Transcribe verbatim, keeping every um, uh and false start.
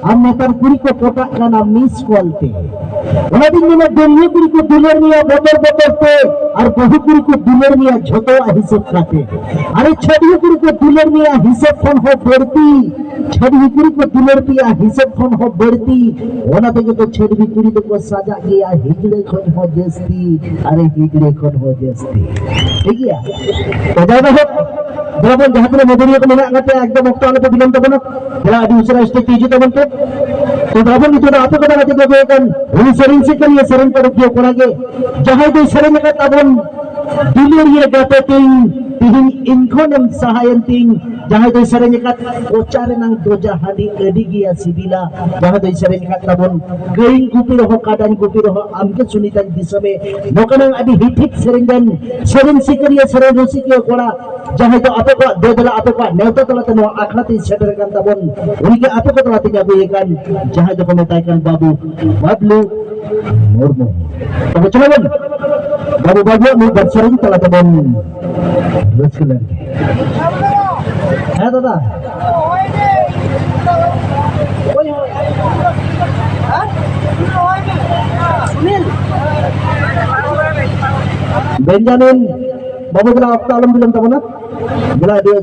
ᱟᱨ ᱱᱮᱛᱟᱨ ᱠᱩᱲᱤ ᱠᱚ ᱯᱚᱴᱟᱜ ᱠᱟᱱᱟ ᱢᱤᱥ ᱠᱚᱞ ᱛᱮ᱾ ᱚᱱᱟ ᱫᱤᱱ ᱢᱮᱱᱟ, ᱰᱟᱹᱝᱜᱩᱣᱟᱹ ᱠᱩᱲᱤ ᱠᱚ ᱫᱩᱞᱟᱹᱲ ᱢᱮᱭᱟ ᱵᱚᱛᱚᱨ ᱵᱚᱛᱚᱨ ᱛᱮ, ᱟᱨ ᱵᱟᱹᱦᱩ ᱠᱩᱲᱤ ᱠᱚ ᱫᱩᱞᱟᱹᱲ ᱢᱮᱭᱟ ᱡᱷᱚᱛᱚᱣᱟᱜ ᱦᱤᱥᱟᱹᱵ ᱠᱟᱛᱮ᱾ ᱟᱨᱮ ᱪᱷᱟᱹᱰᱣᱤ ᱠᱩᱲᱤ ᱠᱚ ᱫᱩᱞᱟᱹᱲ ᱢᱮᱭᱟ ᱦᱤᱥᱟᱹᱵ ᱠᱷᱚᱱ ᱦᱚᱸ ᱵᱟᱹᱲᱛᱤ, ᱪᱷᱟᱹᱰᱣᱤ ᱠᱩᱲᱤ ᱠᱚ ᱫᱩᱞᱟᱹᱲ ᱯᱮᱭᱟ ᱦᱤᱥᱟᱹᱵ ᱠᱷᱚᱱ ᱦᱚᱸ ᱵᱟᱹᱲᱛᱤ᱾ ᱚᱱᱟ ᱛᱮᱜᱮ ᱛᱚ ᱪᱷᱟᱹᱰᱣᱤ ᱠᱩᱲᱤ ᱫᱚᱠᱚ ᱥᱟᱡᱟᱜ ᱜᱮᱭᱟ ᱦᱤᱡᱲᱟᱹ ᱠᱷᱚᱱ ᱦᱚᱸ ᱡᱟᱹᱥᱛᱤ, ᱟᱨᱮ ᱦᱤᱡᱲᱟᱹ ᱠᱷᱚᱱ ᱦᱚᱸ ᱡᱟᱹᱥᱛᱤ᱾ ᱴᱷᱤᱠ ᱜᱮᱭᱟ? ᱛᱚ ᱡᱟᱭ ᱦᱳᱠ, ᱫᱮᱞᱟ ᱵᱚᱱ ᱡᱟᱦᱟᱸ ᱛᱤᱱᱟᱹᱜ ᱢᱟᱹᱫᱟᱹᱲᱤᱭᱟᱹ ᱠᱚ ᱢᱮᱱᱟᱜ ᱟᱠᱟᱫ ᱯᱮᱭᱟ, ᱮᱠᱫᱚᱢ ᱚᱠᱛᱚ ᱟᱞᱚᱯᱮ ᱵᱤᱞᱚᱢ ᱛᱟᱵᱚᱱᱟ᱾ ᱫᱮᱞᱟ, ᱟᱹᱰᱤ ᱩᱥᱟᱹᱨᱟ stage ᱛᱮ ᱦᱤᱡᱩᱜ ᱛᱟᱵᱚᱱ ᱯᱮ᱾ ᱛᱚ ᱫᱮᱞᱟ ᱵᱚᱱ ᱱᱤᱛᱚᱜ ᱫᱚ ᱟᱯᱮ ᱠᱚ ᱫᱟᱨᱟᱭ ᱛᱮᱜᱮ ᱟᱹᱜᱩᱭᱮᱫ ᱠᱟᱱ ᱩᱱᱤ ᱥᱮᱨᱮᱧ ᱥᱤᱠᱟᱹᱨᱤᱭᱟᱹ, ᱥᱮᱨᱮᱧ ᱯᱟᱹᱨᱩᱠᱷᱤᱭᱟᱹ ᱠᱚᱲᱟ ᱜᱮ, ᱡᱟᱦᱟᱸᱭ ᱫᱚᱭ ᱥᱮᱨᱮᱧ ᱟᱠᱟᱫ ᱛᱟᱵᱚᱱ ᱫᱩᱞᱟᱹᱲᱤᱭᱟᱹ ᱜᱟᱛᱮ ᱛᱤᱧ, ᱛᱤᱦᱤᱧ ᱤᱧ ᱠᱷᱚᱱᱮᱢ ᱥᱟᱦᱟᱭᱮᱱ ᱛᱤᱧ, ᱡᱟᱦᱟᱸᱭ ᱫᱚᱭ ᱥᱮᱨᱮᱧ ᱟᱠᱟᱫ ᱠᱚᱪᱟ ᱨᱮᱱᱟᱝ ᱫᱚᱡᱟ ᱦᱟᱺᱰᱤ ᱟᱹᱰᱤ ᱜᱮᱭᱟ ᱥᱤᱵᱤᱞᱟ, ᱡᱟᱦᱟᱸᱭ ᱫᱚᱭ ᱥᱮᱨᱮᱧ ᱟᱠᱟᱫ ᱛᱟᱵᱚᱱ ᱜᱟᱹᱭᱤᱧ ᱜᱩᱯᱤ ᱨᱮᱦᱚᱸ ᱠᱟᱰᱟᱧ ᱜᱩᱯᱤ ᱨᱮᱦᱚᱸ ᱟᱢᱜᱮ ᱥᱩᱱᱤᱛᱟᱧ ᱫᱤᱥᱚᱢᱮ, ᱱᱚᱝᱠᱟᱱᱟᱝ ᱟᱹᱰᱤ ᱦᱤᱴ ᱦᱤᱴ ᱥᱮᱨᱮᱧ ᱨᱮᱱ ᱥᱮᱨᱮᱧ ᱥᱤᱠᱟᱹᱨᱤᱭᱟᱹ, ᱥᱮᱨᱮᱧ ᱨᱩᱥᱤᱠᱤᱭᱟᱹ ᱠᱚᱲᱟ, ᱡᱟᱦᱟᱸᱭ ᱫᱚ ᱟᱯᱮ ᱠᱚᱣᱟᱜ ᱫᱮᱣᱫᱮᱞᱟ, ᱟᱯᱮ ᱠᱚᱣᱟᱜ ᱱᱮᱣᱛᱟ ᱛᱟᱞᱟᱛᱮ ᱱᱚᱣᱟ ᱟᱠᱷᱲᱟ ᱛᱮᱧ ᱥᱮᱴᱮᱨ ᱟᱠᱟᱱ ᱛᱟᱵᱚᱱ, ᱩᱱᱤᱜᱮ ᱟᱯᱮ ᱠᱚ ᱛᱟᱞᱟᱛᱮᱧ ᱟᱹᱜᱩᱭᱮ ᱠᱟᱱ, ᱡᱟᱦᱟᱸᱭ ᱫᱚᱠᱚ ᱢᱮᱛᱟᱭ ᱠᱟᱱ ᱵᱟᱹᱵᱩ ᱵᱟᱵᱞᱩ ᱢᱩᱨᱢᱩ᱾ ᱛᱚᱵᱮ ᱪᱚᱞᱚ ᱵᱚᱱ ᱵᱟᱹᱵᱩ ᱵᱟᱵᱞᱩᱣᱟᱜ ᱢᱤᱫ ᱵᱟᱨ ᱥᱮᱨᱮᱧ ᱛᱟᱞᱟ ᱛᱮᱵᱚᱱ ᱨᱟᱹᱥᱠᱟᱹ ᱞᱮᱱ ᱜᱮ᱾ ᱦᱮᱸ ᱫᱟᱫᱟ᱾ ᱵᱮᱧᱡᱟᱢᱤᱱ ᱵᱟᱹᱵᱩ, ᱫᱮᱞᱟ, ᱚᱠᱛᱚ ᱟᱞᱚᱢ ᱵᱤᱞᱚᱢ ᱛᱟᱵᱚᱱᱟ᱾ ᱫᱮᱞᱟ, ᱟᱹᱰᱤ